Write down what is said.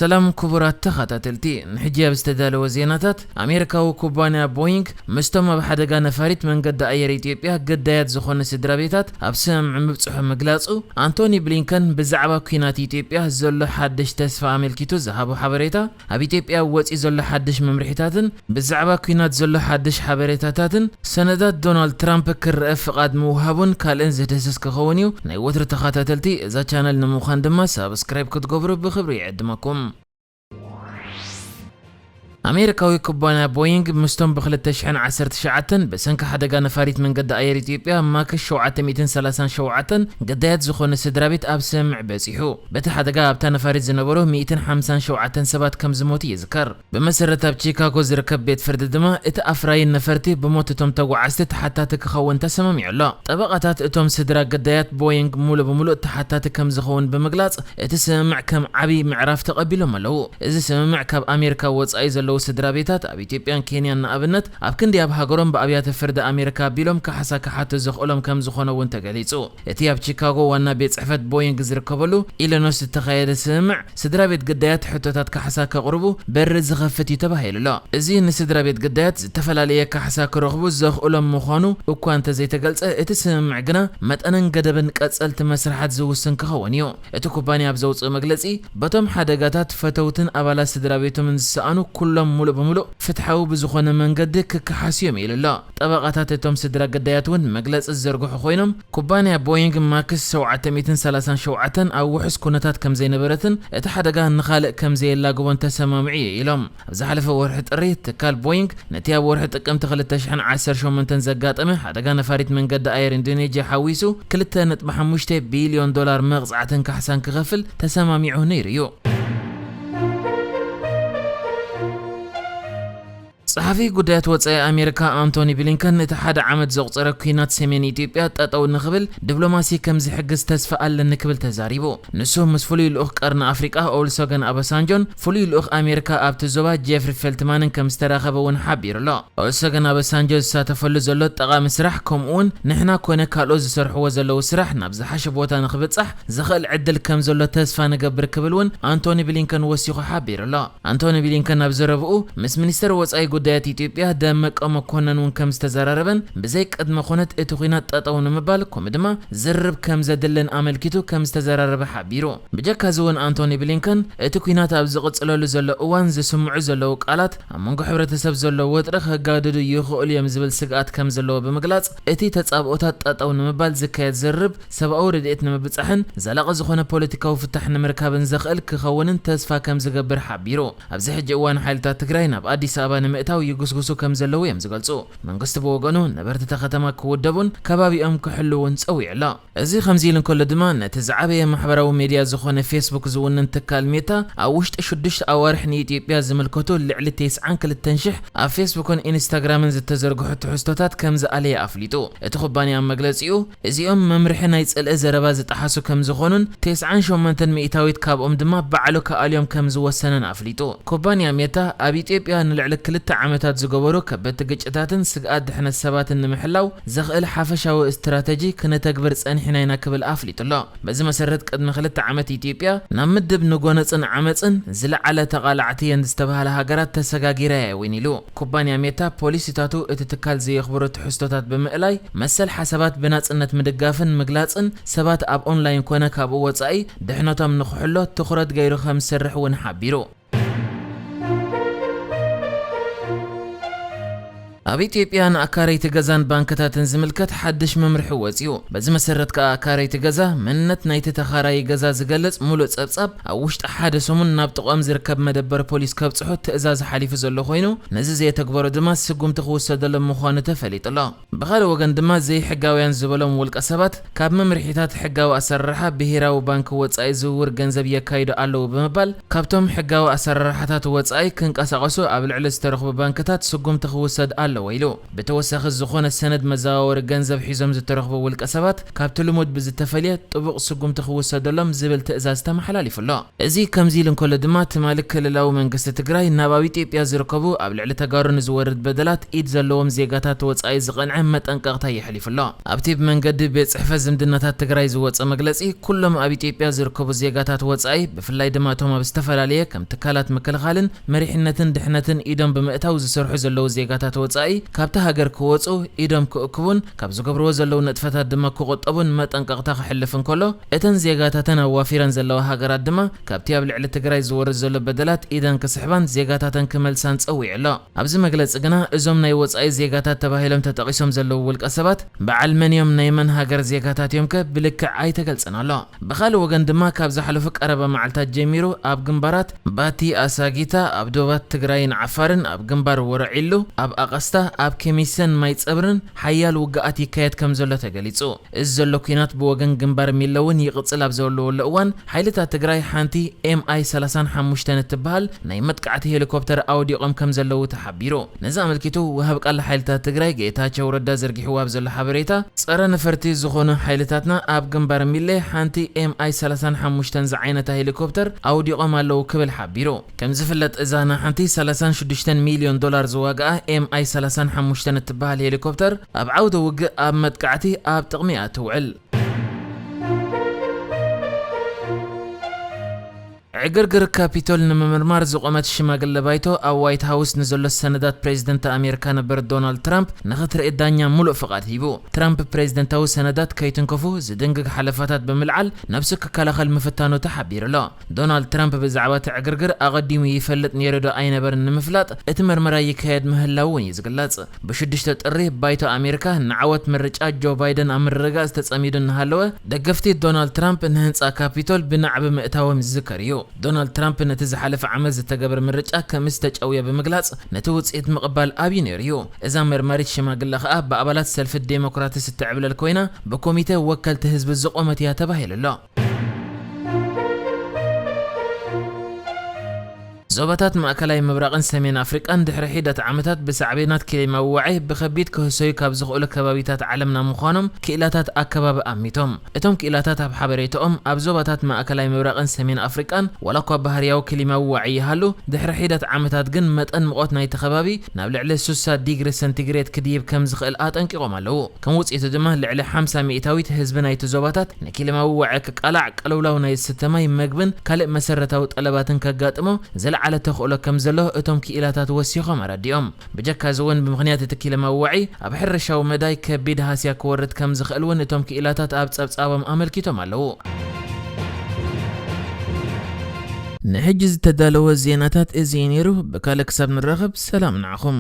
ሰላም ክቡራት ተኸታተልቲ፣ ንሕጂ ኣብ ዝተዳለወ ዜናታት፣ ኣሜሪካዊ ኩባንያ ቦይንግ ምስቶም ኣብ ሓደጋ ነፋሪት መንገዲ ኣየር ኢትዮጵያ ግዳያት ዝኾነ ስድራ ቤታት ኣብ ስምምዕ ምብጽሑ ምግላጹ፣ ኣንቶኒ ብሊንከን ብዛዕባ ኲናት ኢትዮጵያ ዘሎ ሓድሽ ተስፋ ኣመልኪቱ ዝሃቦ ሓበሬታ፣ ኣብ ኢትዮጵያ ወጺኡ ዘሎ ሓድሽ መምርሒታትን ብዛዕባ ኲናት ዘሎ ሓድሽ ሓበሬታታትን ሰነዳት ዶናልድ ትራምፕ ክረአ ፍቓድ ምውሃቡን ካልእን ዝድህስስ ክኸውን እዩ። ናይ ወትሩ ተኸታተልቲ እዛ ቻነል ንምዃን ድማ ሳብስክራይብ ክትገብሩ ብኽብሪ ይዕድመኩም። ኣሜሪካዊ ኩባንያ ቦይንግ ምስቶም ብ ክልተ ሽሕን ዓሰርተ ትሽዓተን ብሰንኪ ሓደጋ ነፋሪት መንገዲ ኣየር ኢትዮጵያ ማክስ ሸውዓተ ሚእትን ሰላሳን ሸውዓተን ግዳያት ዝኾነ ስድራ ቤት ኣብ ስምምዕ በጺሑ። በቲ ሓደጋ ኣብታ ነፋሪት ዝነበሩ ሚእትን ሓምሳን ሸውዓተን ሰባት ከም ዝሞቱ ይዝከር። ብመሰረት ኣብ ቺካጎ ዝርከብ ቤት ፍርዲ ድማ፣ እቲ ኣፍራይን ነፈርቲ ብሞት እቶም ተጓዓዝቲ ተሓታቲ ክኸውን ተሰማሚዑ ኣሎ። ጠበቓታት እቶም ስድራ ግዳያት ቦይንግ ሙሉእ ብሙሉእ ተሓታቲ ከም ዝኸውን ብምግላጽ፣ እቲ ስምምዕ ከም ዓቢ ምዕራፍ ተቐቢሎም ኣለዉ። እዚ ስምምዕ ካብ ኣሜሪካ ወጻኢ ዘለዉ ስድራ ቤታት ኣብ ኢትዮጵያን ኬንያን ንኣብነት፣ ኣብ ክንዲ ኣብ ሃገሮም ብኣብያተ ፍርዲ ኣሜሪካ ኣቢሎም ካሕሳ ክሓቱ ዘኽእሎም ከም ዝኾነ እውን ተገሊጹ። እቲ ኣብ ቺካጎ ዋና ቤት ጽሕፈት ቦይንግ ዝርከበሉ ኢሊኖስ ዝተኻየደ ስምምዕ፣ ስድራ ቤት ግዳያት ሕቶታት ካሕሳ ከቕርቡ በሪ ዝኸፍት እዩ ተባሂሉ ኣሎ። እዚ ንስድራ ቤት ግዳያት ዝተፈላለየ ካሕሳ ክረኽቡ ዘኽእሎም ምዃኑ እኳ እንተዘይተገልጸ፣ እቲ ስምምዕ ግና መጠንን ገደብን ቀጸልቲ መስርሓት ዝውስን ክኸውን እዩ። እቲ ኩባንያ ኣብ ዘውጽኦ መግለጺ፣ በቶም ሓደጋታት ፈተውትን ኣባላት ስድራ ቤቶምን ዝሰኣኑ ኩሎም ሙሉእ ብሙሉእ ፍትሓዊ ብዝኾነ መንገዲ ክከሓሱ እዮም ኢሉ ኣሎ። ጠበቓታት እቶም ስድራ ግዳያት እውን መግለጺ ዝዘርግሑ ኮይኖም፣ ኩባንያ ቦይንግ ማክስ ሸውዓተ ሚእትን ሰላሳን ሸውዓተን ኣብ ውሑስ ኩነታት ከም ዘይነበረትን እቲ ሓደጋ ንኻልእ ከም ዘየላግቦን ተሰማሚዑ እዩ ኢሎም። ኣብ ዝሓለፈ ወርሒ ጥሪ፣ ትካል ቦይንግ ነቲ ኣብ ወርሒ ጥቅምቲ ክልተ ሽሕን ዓሰርተ ሸሞንተን ዘጋጠመ ሓደጋ ነፋሪት መንገዲ ኣየር ኢንዶኔዥያ ሓዊሱ ክልተ ነጥቢ ሓሙሽተ ቢልዮን ዶላር መቕጻዕትን ካሕሳን ክኸፍል ተሰማሚዑ ነይሩ እዩ። ጸሓፊ ጉዳያት ወጻኢ ኣሜሪካ ኣንቶኒ ብሊንከን፣ እቲ ሓደ ዓመት ዘቑጸረ ኲናት ሰሜን ኢትዮጵያ ጠጠው ንኽብል ዲፕሎማሲ ከም ዝሕግዝ ተስፋ ኣለኒ ክብል ተዛሪቡ። ንሱ ምስ ፍሉይ ልኡኽ ቀርኒ ኣፍሪቃ ኦሉሰገን ኣባሳንጆን ፍሉይ ልኡኽ ኣሜሪካ ኣብቲ ዞባ ጄፍሪ ፌልትማንን ከም ዝተራኸበ እውን ሓቢሩ ኣሎ። ኦሉሰገን ኣባሳንጆ ዝሳተፈሉ ዘሎ ጠቓሚ ስራሕ፣ ከምኡ እውን ንሕና ኮነ ካልኦት ዝሰርሕዎ ዘለዉ ስራሕ ናብ ዝሓሸ ቦታ ንኽብጻሕ ዘኽእል ዕድል ከም ዘሎ ተስፋ ንገብር ክብል እውን ኣንቶኒ ብሊንከን ወሲኹ ሓቢሩ ኣሎ። ኣንቶኒ ብሊንከን ኣብ ዘረብኡ፣ ምስ ሚኒስተር ወጻኢ ጉዳያት ኢትዮጵያ ደመቀ መኮነን እውን ከም ዝተዘራረበን፣ ብዘይ ቅድመ ኩነት እቲ ኲናት ጠጠው ንምባል፣ ከምኡ ድማ ዝርርብ ከም ዘድልን ኣመልኪቱ ከም ዝተዘራረበ ሓቢሩ። ብጀካ እዚ እውን ኣንቶኒ ብሊንከን፣ እቲ ኲናት ኣብ ዝቕጽለሉ ዘሎ እዋን ዝስምዑ ዘለዉ ቃላት ኣብ መንጎ ሕብረተሰብ ዘሎ ወጥሪ ከጋድዱ ይኽእሉ እዮም ዝብል ስግኣት ከም ዘለዎ ብምግላጽ፣ እቲ ተጻብኦታት ጠጠው ንምባል ዝካየድ ዝርርብ ሰብኣዊ ረድኤት ንምብጻሕን ዘላቒ ዝኾነ ፖለቲካዊ ፍታሕ ንምርካብን ዘኽእል ክኸውንን ተስፋ ከም ዝገብር ሓቢሩ። ኣብዚ ሕጂ እዋን ሓይልታት ትግራይ ናብ ኣዲስ ኣበባ ንምእታው ይጉስጉሱ ከም ዘለዉ እዮም ዝገልጹ። መንግስቲ ብወገኑ ነበርቲ እታ ከተማ ክውደቡን ከባቢኦም ክሕልዉን ጸዊዑ ኣሎ። እዚ ከምዚ ኢሉ እንከሎ ድማ፣ ነቲ ዝዓበየ ማሕበራዊ ሜድያ ዝኾነ ፌስቡክ ዝውንን ትካል ሜታ፣ ኣብ ውሽጢ ሽዱሽተ ኣዋርሕ ንኢትዮጵያ ዝምልከቱ ልዕሊ ተስዓን ክልተን ሽሕ ኣብ ፌስቡክን ኢንስታግራምን ዝተዘርግሑ ትሕዝቶታት ከም ዝኣለየ ኣፍሊጡ። እቲ ኩባንያ ኣብ መግለጺኡ፣ እዚኦም መምርሒ ናይ ጽልኢ ዘረባ ዝጠሓሱ ከም ዝኾኑን፣ ተስዓን ሸሞንተን ሚእታዊት ካብኦም ድማ ባዕሉ ክኣልዮም ከም ዝወሰነን ኣፍሊጡ። ኩባንያ ሜታ፣ ኣብ ኢትዮጵያ ንልዕሊ ክልተ ዓመታት ዝገበሩ ከበድቲ ግጭታትን ስግኣት ድሕነት ሰባትን ንምሕላው ዘኽእል ሓፈሻዊ ስትራተጂ ክነተግብር ጸኒሕና ኢና ክብል ኣፍሊጡ ኣሎ። በዚ መሰረት፣ ቅድሚ ክልተ ዓመት ኢትዮጵያ ናብ ምድብ ንጎነጽን ዓመጽን ዝለዓለ ተቓላዕቲ እየን ዝተባህላ ሃገራት ተሰጋጊራ እያ እውን ኢሉ። ኩባንያ ሜታ፣ ፖሊሲታቱ እቲ ትካል ዘየኽብሩ ትሕዝቶታት ብምእላይ፣ መሰል ሓሳባት ብናጽነት ምድጋፍን ምግላጽን፣ ሰባት ኣብ ኦንላይን ኮነ ካብኡ ወጻኢ ድሕነቶም ንኽሕሎ ትኹረት ገይሩ ከም ዝሰርሕ እውን ሓቢሩ። ኣብ ኢትዮጵያ ንኣካረይቲ ገዛን ባንክታትን ዝምልከት ሓድሽ መምርሒ ወጺኡ። በዚ መሰረት ከኣ፣ ኣካረይቲ ገዛ መንነት ናይቲ ተኻራዪ ገዛ ዝገልጽ ሙሉእ ጸብጻብ ኣብ ውሽጢ ሓደ ሰሙን ናብ ጥቕኦም ዝርከብ መደበር ፖሊስ ከብጽሑ ትእዛዝ ሓሊፉ ዘሎ ኮይኑ፣ ነዚ ዘየተግበሩ ድማ ስጉምቲ ክውሰደሎም ምዃኑ ተፈሊጡ ኣሎ። ብኻልእ ወገን ድማ፣ ዘይሕጋውያን ዝበሎም ውልቀ ሰባት ካብ መምርሒታት ሕጋዊ ኣሰራርሓ ብሄራዊ ባንክ ወጻኢ ዝውውር ገንዘብ የካይዱ ኣለዉ ብምባል፣ ካብቶም ሕጋዊ ኣሰራርሓታት ወጻኢ ክንቀሳቐሱ ኣብ ልዕሊ ዝተረኽቡ ባንክታት ስጉምቲ ክውሰድ ኣለዎ ኢሉ። ብተወሳኺ፣ ዝኾነ ሰነድ መዘዋወሪ ገንዘብ ሒዞም ዝተረኽቡ ውልቀ ሰባት ካብቲ ልሙድ ብዝተፈልየ ጥቡቕ ስጉምቲ ክውሰደሎም ዝብል ትእዛዝ ተመሓላሊፉ ኣሎ። እዚ ከምዚ ኢሉ እንከሎ ድማ፣ ትማሊ ክልላዊ መንግስቲ ትግራይ ናብ ኣብ ኢትዮጵያ ዝርከቡ ኣብ ልዕሊ ተጋሩ ንዝወርድ በደላት ኢድ ዘለዎም ዜጋታት ወጻኢ ዝቐንዐ መጠንቀቕታ የሕሊፉ ኣሎ። ኣብቲ ብመንገዲ ቤት ጽሕፈት ዝምድናታት ትግራይ ዝወጸ መግለጺ፣ ኩሎም ኣብ ኢትዮጵያ ዝርከቡ ዜጋታት ወጻኢ፣ ብፍላይ ድማ እቶም ኣብ ዝተፈላለየ ከም ትካላት ምክልኻልን መሪሕነትን ድሕነትን ኢዶም ብምእታው ዝሰርሑ ዘለዉ ዜጋታት ወጻኢ፣ ካብቲ ሃገር ክወጹ፣ ኢዶም ክእክቡን ካብ ዝገብርዎ ዘለዉ ንጥፈታት ድማ ክቑጠቡን መጠንቀቕታ ክሕልፍ እንከሎ፣ እተን ዜጋታተን ኣዋፊረን ዘለዋ ሃገራት ድማ ካብቲ ኣብ ልዕሊ ትግራይ ዝወርድ ዘሎ በደላት ኢደን ክስሕባን ዜጋታተን ክመልሳን ጸዊዑ ኣሎ። ኣብዚ መግለጺ ግና፣ እዞም ናይ ወጻኢ ዜጋታት ተባሂሎም ተጠቒሶም ዘለዉ ውልቀ ሰባት፣ በዓል መን እዮም፣ ናይ መን ሃገር ዜጋታት እዮም ከ ብልክዕ ኣይተገልጸን ኣሎ። ብኻልእ ወገን ድማ፣ ካብ ዝሓለፉ ቀረባ መዓልታት ጀሚሩ ኣብ ግንባራት ባቲ፣ ኣሳጊታ፣ ኣብ ዶባት ትግራይን ዓፋርን፣ ኣብ ግንባር ወረዒሉ፣ ኣብ ኣቐስታ፣ ኣብ ከሚሰን ማይ ጸብርን ሓያል ውግኣት ይካየድ ከም ዘሎ ተገሊጹ። እዚ ዘሎ ኲናት ብወገን ግንባር ሚለ እውን ይቕጽል ኣብ ዘለወሉ እዋን፣ ሓይልታት ትግራይ ሓንቲ ኤም ኣይ ሰላሳን ሓሙሽተን እትበሃል ናይ መጥቃዕቲ ሄሊኮፕተር ኣውዲቖም ከም ዘለዉ ተሓቢሩ። ነዚ ኣመልኪቱ፣ ወሃብ ቃል ሓይልታት ትግራይ ጌታቸው ረዳ ዘርጊሕዎ ኣብ ዘሎ ሓበሬታ፣ ጸረ ነፈርቲ ዝኾኑ ሓይልታትና ኣብ ግንባር ሚለ ሓንቲ ኤም ኣይ ሰላሳን ሓሙሽተን ዝዓይነታ ሄሊኮፕተር ኣውዲቖም ኣለዉ ክብል ሓቢሩ። ከም ዝፍለጥ፣ እዛ ንሓንቲ ሰላሳን ሽዱሽተን ሚልዮን ዶላር ዝዋግኣ ኤም ኣይ ሰላሳን ሓሙሽተን እትበሃል ሄሊኮፕተር፣ ኣብ ዓውደ ውግእ ኣብ መጥቃዕቲ ኣብ ጥቕሚ እያ ትውዕል። ዕግርግር ካፒቶል ንምምርማር ዝቖመት ሽማግለ ባይቶ፣ ኣብ ዋይት ሃውስ ንዘሎ ሰነዳት ፕሬዚደንት ኣሜሪካ ነበር ዶናልድ ትራምፕ ንኽትርኢ ዳኛ ሙሉእ ፍቓድ ሂቡ። ትራምፕ፣ ፕሬዚደንታዊ ሰነዳት ከይትንከፉ ዝድንግግ ሓለፋታት ብምልዓል፣ ነብሱ ክከላኸል ምፍታኑ ተሓቢሩ ኣሎ። ዶናልድ ትራምፕ ብዛዕባ እቲ ዕግርግር ኣቐዲሙ ይፈልጥ ነይሩ ዶ ኣይነበርን ንምፍላጥ፣ እቲ መርመራ ይካየድ ምህላዉ እውን እዩ ዝግለጽ። ብሽዱሽተ ጥሪ፣ ባይቶ ኣሜሪካ ንዓወት ምርጫ ጆ ባይደን ኣብ ምርግጋጽ ተጸሚዱ እናሃለወ፣ ደገፍቲ ዶናልድ ትራምፕ ንህንጻ ካፒቶል ብናዕቢ ምእታዎም ዝዝከር እዩ። ዶናልድ ትራምፕ ነቲ ዝሓለፈ ዓመት ዝተገበረ ምርጫ ከም ዝተጨውየ ብምግላጽ፣ ነቲ ውጽኢት ምቕባል ኣብዩ ነይሩ እዩ። እዛ መርማሪት ሽማግለ ከኣ ብኣባላት ሰልፊ ዴሞክራትስ እትዕብለል ኮይና፣ ብኮሚተ ወከልቲ ህዝቢ ዝቖመት እያ ተባሂሉ ኣሎ። ዞባታት ማእከላይ ምብራቕን ሰሜን ኣፍሪቃን ድሕሪ ሒደት ዓመታት ብሳዕቤናት ክሊማዊ ዋዒ ብኸቢድ ክህሰዩ ካብ ዝኽእሉ ከባቢታት ዓለምና ምዃኖም ክኢላታት ኣከባቢ ኣሚቶም። እቶም ክኢላታት ኣብ ሓበሬታኦም፣ ኣብ ዞባታት ማእከላይ ምብራቕን ሰሜን ኣፍሪቃን፣ ዋላ እኳ ባህርያዊ ክሊማዊ ዋዒ ይሃሉ፣ ድሕሪ ሒደት ዓመታት ግን መጠን ሙቐት ናይቲ ከባቢ ናብ ልዕሊ ስሳ ዲግሪ ሰንቲግሬድ ክድይብ ከም ዝኽእል ኣጠንቂቖም ኣለዉ። ከም ውጽኢቱ ድማ፣ ልዕሊ ሓምሳ ሚእታዊት ህዝቢ ናይቲ ዞባታት ንክሊማዊ ዋዒ ክቃላዕ፣ ቅልውላው ናይ ዝስተ ማይ፣ መግብን ካልእ መሰረታዊ ጠለባትን ከጋጥሞ ዝለዓለ ተኽእሎ ከም ዘሎ እቶም ክኢላታት ወሲኾም ኣረዲኦም። ብጀካ እዚ እውን፣ ብምኽንያት እቲ ክሊማዊ ዋዒ ኣብ ሕርሻዊ መዳይ ከቢድ ሃስያ ክወርድ ከም ዝኽእል እውን እቶም ክኢላታት ኣብ ጸብጻቦም ኣመልኪቶም ኣለዉ። ንሕጂ ዝተዳለወ ዜናታት እዚ እዩ ነይሩ። ብካልእ ክሳብ ንራኸብ፣ ሰላም ንዓኹም።